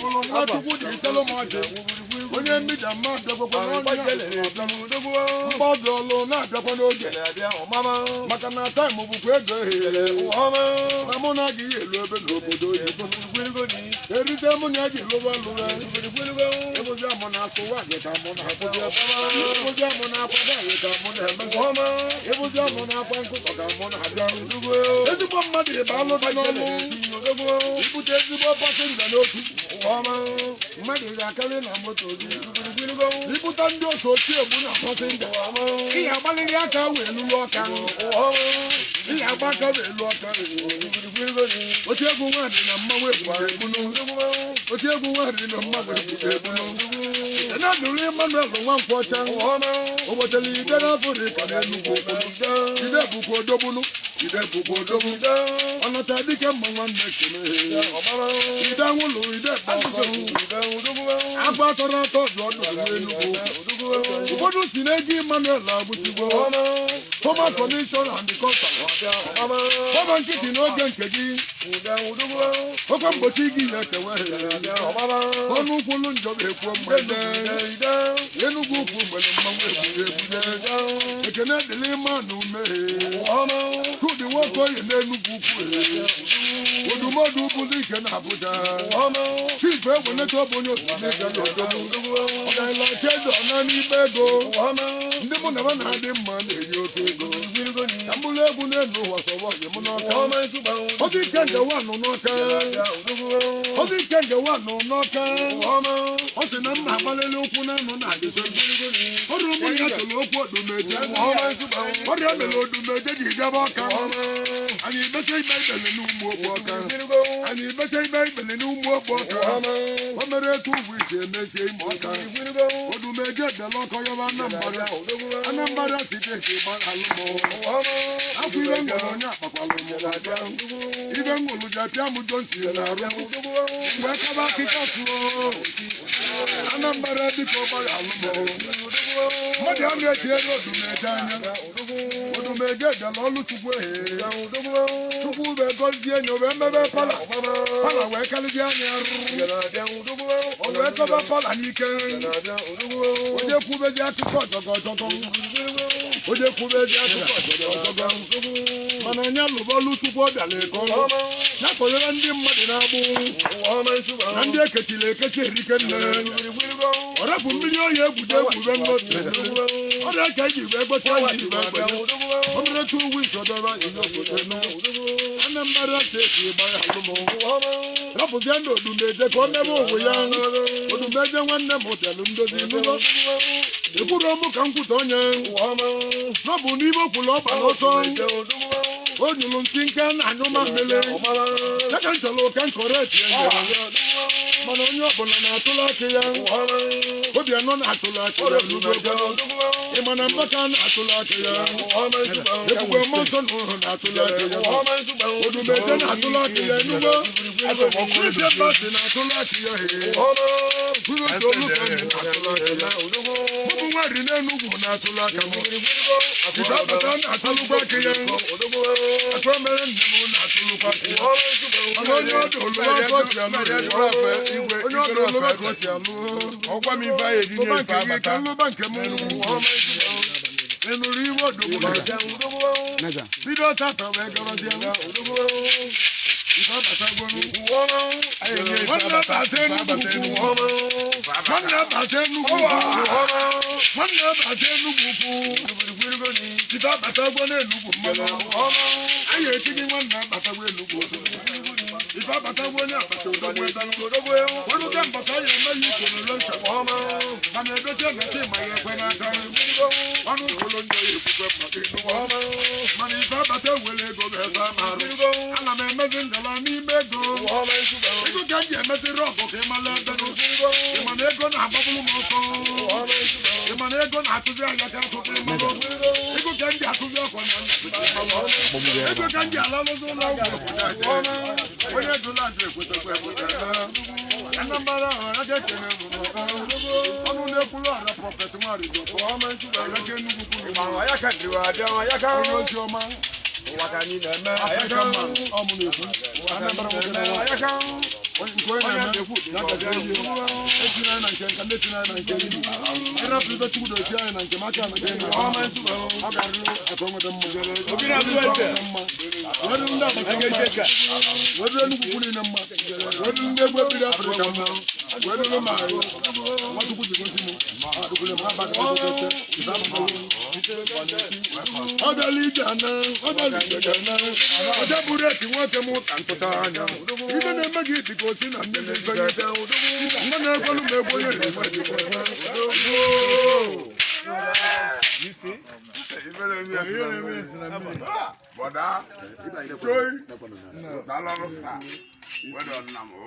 Ebulu nwa Chukwu ji chelụ m ọchị. Onye mmija mmadụ ekwekwe n'ọnụ ya mgbọdụ ọlụ na-abịakwa n'oge, maka na time bụkwa ego ehere na mụ na gị elu ebe n'obodo oyibo erite mụ na eji lụba lụba. Ịbụzi mụ na asụ nwaanyị ka mụ na-akụzi, ịbụzi mụ na akwa nwaanyị ka mụ na-emezi, ịbụzi mụ na akwa nkụkọ ka mụ na-abịa. Ezigbo mmadụ ịba alụ dị n'ọlụ ibute ezigbo passenger n'otu mmadụ ga-akarị na moto gị, ibute ndị ose otu egbu na passenger. Ị ga-agbalịrị aka wee lụrụ ọka, ị ga-agba aka wee lụọ ọka. Otu egwu nwaanyị na mmanwụ egwu egbunu, otu egwu nwaanyị na mmanwụ egwu egbunu. Na-adụrụ Emmanuel Nwankwọcha ụbọchịrị ide n'Afrịka n'Enugwu. Ide bụkwa odogbunu, ide bụkwa odogwu. Ọnọta dike mma nwanne kene ide nwụlụ ide kpọkọ agba tọrọ atọ dị ọdụ n'Enugwu. Ụfọdụ si n'ego Emmanuel agbụsigbo former commissioner and the custom gbaba nkịtị n'oge nke gị. Oke mgbochi gị ya ekewe ọnụ kwulu njọ ga-ekwu mgbede. Enugwu Ukwu nwere mmanwụ egwuregwu. Ekene dịrị mmanụ ume Chudi Nwokoye n'Enugwu Ukwu, odumodu bụrụ ike na Abuja. Chief Egweneta bụ onye osimiri n'odogwu ọgaranya chedo na n'ikpe ego. Ndị mụ na ha na-adị mma na-eri oke ego ka mkpụrụ egwu n'elu ụwa sọrọ ọyị mụ n'ọka. Ozi ike nke wanụ n'ọka, ozi ike nke wanụ n'ọka. Ọ sị na mma agbalịla ụkwụ na anụ na-adịso ọrụ ụmụ ya tụrụ okwu odumeje. Ọrịa mere odumeje ji gaba ọka. Anyị mesa ikpe ikpele n'ụmụ okpu ọka, anyị mesa ikpe ikpele n'ụmụ okpu ọka. O mere etu ugwu isi emezie ime ọka. Odumeje bịala ọkọ yọba Anambra, Anambra State gbara alụmụ afọ. Ibe nwere onye akpakwalụ m, ibe nwụrụ ji apịa m Johnson na-arụ mgbe kaba akịka fụrụ Anambra. Biko gbara alụmụ mmadụ a na-etinyere odumeje anya. Odumeje bịala ọlụ Chukwu ehe. Chukwu wee gọzie nye wee mebe pala pala wee karịzie anya rụrụ. O wee kọba pala n'ike. Onye kwubezi akụkọ ọjọgọ ọjọgọ, onye kwubezi akụkọ ọjọgọ ọjọgọ, mana anya lụbọlụ Chukwu. Ọ bịara eko ya kpọnyere ndị mmadụ na-agbụ na ndị ekechiri ekechi erike nne. Ọ rapụ mmiri oyi egwude egwube mmotu ọrịa ka eji wee gosi anyị ji wee gbenye o mere 2 weeks ọdọba ihe obodo nụ Anambra State gbara alụmụ. Rapụzie ndị odumeje ka ọ mebe onwe ya. Odumeje nwanne m bịalụ ndozi n'ụlọ ekwuru mụ ka m kwute onye n'ọ bụ n'ime okwulu ọgba n'ọsọ. O nyụrụ nsị nke na-anyụ mamịrị ya ka m chọrọ ka m correct ya, mana onye ọbụla na-atụrụ aka ya. Obianọ na-atụrụ aka ya. Ịma na Mbaka na-atụrụ aka ya. Ebube Mmụọ Nsọ na ụhụ na-atụrụ aka ya. Odumeje na-atụrụ aka ya. Enugo Christian Party na-atụrụ aka ya. Kurusi Olufemi na-atụrụ aka ya. Mụbụ nwari n'Enugwu na-atụrụ aka m. Ite abata na-atụrụkwa aka ya. Akụ mere nne m na-atụrụkwa aka ya. Mana onye ọdụ olu aka o si alụ, onye ọdụ olu aka o si alụ. Ọgwa m ife anyị eji nye lụba ife nke gị ka abata. Nlụba nke m. Ị nụrụ iwe odogwu bido tata wee gabazie ife abatagonu. Anyị enye ife Nwanne abata. bata Ife Enugwu abata Ukwu. Enugwu. Nwanne bata Enugwu Ukwu. Nwanne bata Enugwu Ukwu. Ife abatagwo n'Enugwu mmanụ anyị etighi. Nwanne abatagwo Enugwu. Ife abatagwo onye abacha odogwu ebe oruke mbọsị anyị eme ya ikoro ncha, mana edochie na chima ya ekwe n'aka ọnụ ụlọ njọ ya ekwukwe maka Enugwu. Mana ife abata ewere ego bụ eze ama arụ. Ana m emezi ngala n'ime ego. Ego ka m ji emezi rọgụ ka ị mara ebe ị ma na ego na-agbagburu m ọsọ. Ị ma na ego na-atụzi ahịa ka atụta ịmalụ. Ego ka m ji atụzi ọkwa na ego ka m ji alalụzi ụlọ ọgwụ obodo anyị. Onye jụrụ ajụ ekwetekwa ekwete. Anambra ahụ aka ekene m ọnụ na-ekwuru ọra Prophet Nwarijọfọ aka Enugwu kwuru onye ozi ọma. African man, ọ mụ na-ekwu Anambra nwoke na nwaanyị. Nke onye na-eme ya gazie ihe. Etinye anyị na nke nka, ndị tinye anyị na nke ibu. Ịrapụ ibe Chukwu dochie anyị na nke m aka na nke na ọ ga-arịrị aka onweta mma. Obi na-abụ eze. Mma. Wee duru ndị agbata mma. Wee duru Enugu ukwu niile mma. Wee duru ndị egwu ebiri Afrịka mma. Wee duru ma Nwachukwu ji gosi m. Adụkwule m abaghị akwụkwọ oche. Ọ bịala ije ana, ọ bịala ije ga ana. Ọja bụrụ eti nwoke m ka ntụta anya. Ibe na-eme gị dị ka osi na mmiri mfegide. Nwa na-ekwelu m egwu onye na-enwe gị. You see? Bọ̀dá, Joy, dálọ́rọ̀ sà, wẹ́dọ̀ nà mọ́.